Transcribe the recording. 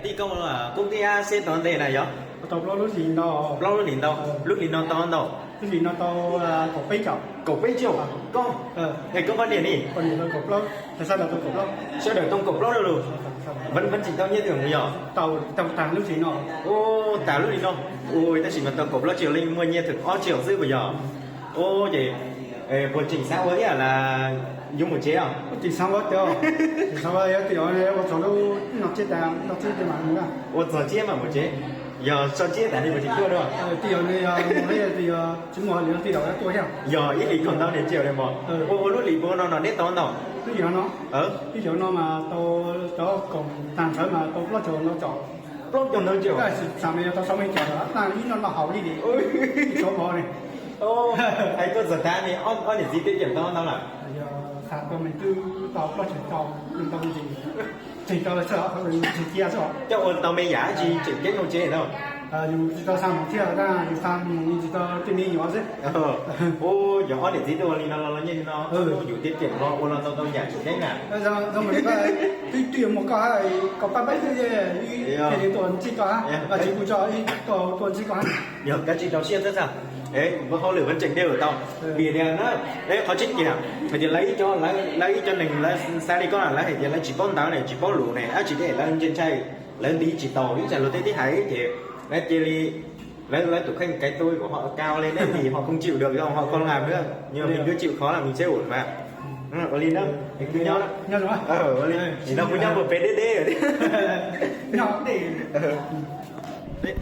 Tij koj, koj tij ab xeb tau ntej na yog? Tau plaub lub hlis ntau. Plaub lub hlis ntau. Lub hlis no tau ntau? Lub hlis no tau kaum peb caum. Kaum peb caum. Koj, es koj poj niam ni? Sawv daws tau kaum plaub. Sawv daws tau kaum plaub lawm los? Vam tseem tau nyiaj twg mus yog? Tau, tau tag lub hlis no. Ua, tag lub hlis no. Ua, tab sis mas tau kaum plaub tsis yog leej muaj nyiaj thawm ob tsis yog xwb puas yog? Ua, ces puas tseem xav ua thiab las yuav mus tsev os? Tseem xav ua tiag. Tseem xav ua, yog twb yog ua txog lub no tsiab tas, no tsiab tas mam mus na. Ua txog tsiab mam mus tsev. Yog so tsiab tas li puas tseem tuaj dua? Twb yog nws yog mus li, twb yog tsis muaj hauj lwm twb yog tuaj thiab. Yog ib hlis kaum ntau niam tsis yog li mog. Ua, ua lub hlis puas no no neb tau ntau? Lub hlis no, lub hlis no mas tau, cov koom tag nrho mas tau plaub caug ntau caum. Plaub caug ntau caum. Tab sis xav mas yog tau xav me caum lawm, tab ib no no haus li li. Ib tsob mov li. Hais tuaj txog tav ne, ob niam txiv tiab cem tau ntau lawm? Yog xav tau me twb tau plaub caug tau, ntau ntsis. Tseem tau xwb, tseem cia xwb. Coj ua tau me yam tsis tseem ceeb rau tsev no? Yus tsis tau xa mus thiab, tab yus xa mus yus tsis tau tej me nyuam xwb. Ua, yog ob niam txiv twb ua li no los los nyiaj li no, yus tiab cem los ua los tau tau yam tseem ceeb na. Twb twb yuav muaj koj, koj pab peb xwb, thiaj li tuaj ntsib koj, koj tsis kuj tso ib tug tuaj ntsib koj. Yog kav tsij rau siab xwb xwb. Npawg hauj lwm Vam tseem dej lawm tau. Vim tias na, qhov tseeb tiag hais tias lawv ib co, lawv ib co neeg lawv xav li koj na, lawv hais tias lawv tsis paub ntawv ne, tsis paub lus ne, dab tsi thiab lawv ntshai ntshai, lawv ntiv tsis tau ib tsam luag tej tib hais ces lawv cia li, lawv lawv tus kheej kais tu kuv ho kau li ne, vim ho không chịu được, ho không làm nữa, nhưng mà mình cứ chịu khó là mình sẽ ổn mà. Ua li na, kuv nyob, ua li, nim no kuv nyob puag pem deb deb.